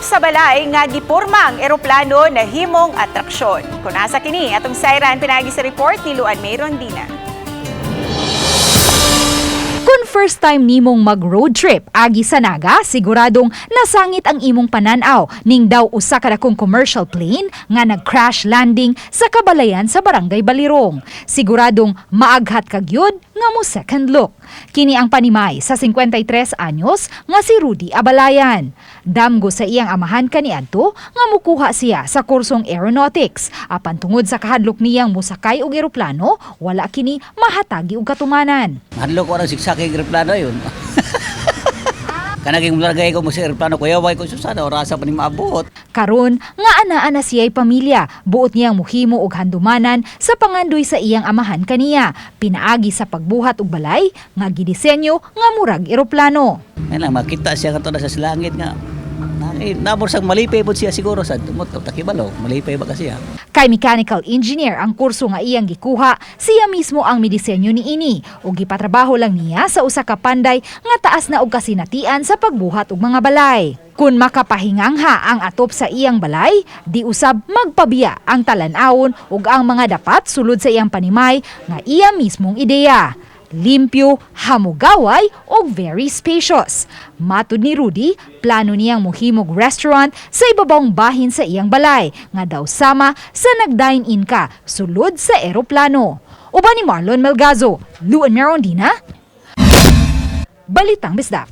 Sa balay nga gipormang eroplano nahimong atraksyon. Kung asa kini atong sayran pinaagi sa report ni Luan May Rondina. Kung first time nimong mag-road trip agi sa Naga, siguradong nasangit ang imong pananaw ning daw usa ka dakong commercial plane nga nag-crash landing sa kabalayan sa Barangay Balirong. Siguradong maaghat ka gyud nga mo second look. Kini ang panimay sa 53 anyos nga si Rudy Abalayan. Damgo sa iyang amahan kaniadto nga mukuha siya sa kursong aeronautics. Apan tungod sa kahadlok niyang mosakay og eroplano, wala kini mahatagi og katumanan. Mahadlok ko ang siksakig eroplano yun. Kanaging mulargay ko mo sa eroplano, kuya, way ko susana, orasa pa ni maabot. Karon nga anaa na siya'y pamilya, buot niyang muhimo og handumanan sa pangandoy sa iyang amahan kaniya, pinaagi sa pagbuhat og balay nga gidisenyo nga murag eroplano. Ngayon lang, makita siya kato na sa langit nga. Nabor sang malipay po siya siguro sa tumot, takibalo, malipay ba kasi siya. Kay mechanical engineer ang kurso nga iyang gikuha, siya mismo ang midisenyo niini ug gipatrabaho lang niya sa usa ka panday nga taas na og kasinatian sa pagbuhat og mga balay. Kung makapahingangha ang atop sa iyang balay, di usab magpabiya ang talan-awon ug ang mga dapat sulod sa iyang panimay nga iya mismong ideya. Limpyo, hamugaway ug very spacious. Matud ni Rudy, plano niyang muhimog restaurant sa ibabawng bahin sa iyang balay nga daw sama sa nag-dine-in ka sulod sa eroplano. Uban ni Marlon Melgazo, Luan Merondina, Balitang Bisdak.